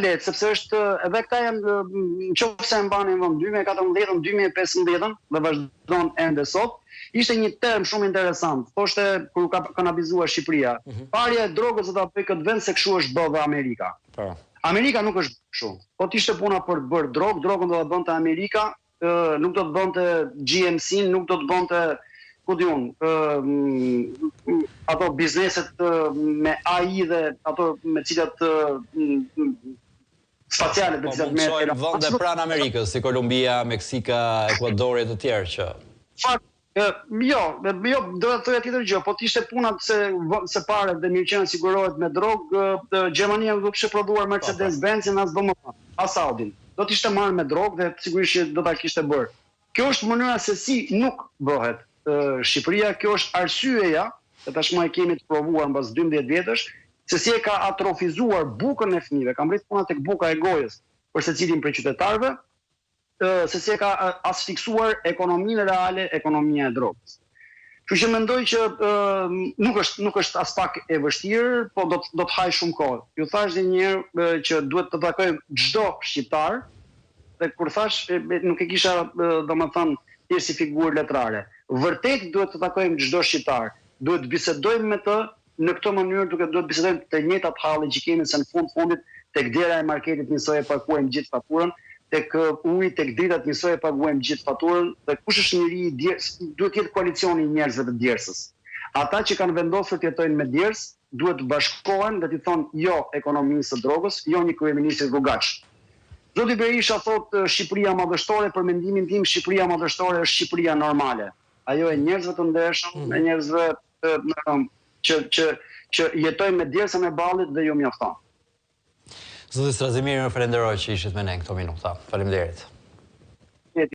lehtë, sepse është edhe këta janë në qoftë se e mbani mend 2014-ën, 2015-ën dhe vazhdon ende sot, ishte një term shumë interesant. Thoshte kur u kanabizua Shqipëria, mm -hmm. parja e drogës do ta bëjë këtë vend se kështu është bërë dhe Amerika. Po. Amerika nuk është kështu. Po të ishte puna për të bërë drogë, drogën do ta bënte Amerika, nuk do të bënte GMC-n, nuk do të bënte ku di unë, ato bizneset me AI dhe ato me cilat spacialet me po, cilat merret Elon Musk. Vende pranë Amerikës, si Kolumbia, Meksika, Ekuadori e të tjerë që Fakt, jo, jo, do të thoja tjetër gjë, po të ishte puna se se paret dhe mirëqenia sigurohet me drogë, Gjermania nuk do kishte prodhuar po, po. Mercedes-Benzin as BMW, as Audin. Do të ishte marrë me drogë dhe sigurisht që do ta kishte bërë. Kjo është mënyra se si nuk bëhet Shqipëria, kjo është arsyeja, dhe tashmë e kemi të provuar mbas 12 vjetësh, se si e ka atrofizuar bukën e fëmijëve, ka mbërritur puna tek buka e gojës për secilin prej qytetarëve, se si e ka asfiksuar ekonominë reale, ekonomia e drogës. Kështu që mendoj që nuk është nuk është aspak e vështirë, po do të do të hajë shumë kohë. Ju thashë dhe një herë që duhet të takojmë çdo shqiptar dhe kur thashë nuk e kisha domethënë thjesht si figurë letrare. Vërtet duhet të takojmë çdo shqiptar, duhet të bisedojmë me të në këtë mënyrë duke duhet të bisedojmë të njëjtat halle që kemi se në fund fundit tek dera e marketit njësoj e paguajmë gjithë faturën, tek uji, tek dritat njësoj e paguajmë gjithë faturën dhe kush është njeri i djersës, duhet të jetë koalicioni i njerëzve të djersës. Ata që kanë vendosur të jetojnë me djersë, duhet të bashkohen dhe t'i thonë jo ekonomisë së drogës, jo një kryeministri rrugaç. Zoti Berisha thotë Shqipëria madhështore, për mendimin tim Shqipëria madhështore është Shqipëria normale, ajo e njerëzve të ndershëm, e njerëzve që që që jetojnë me djersën e ballit dhe ju mjafton. Zoti Strazimiri, ju falenderoj që ishit me ne në këto minuta. Faleminderit.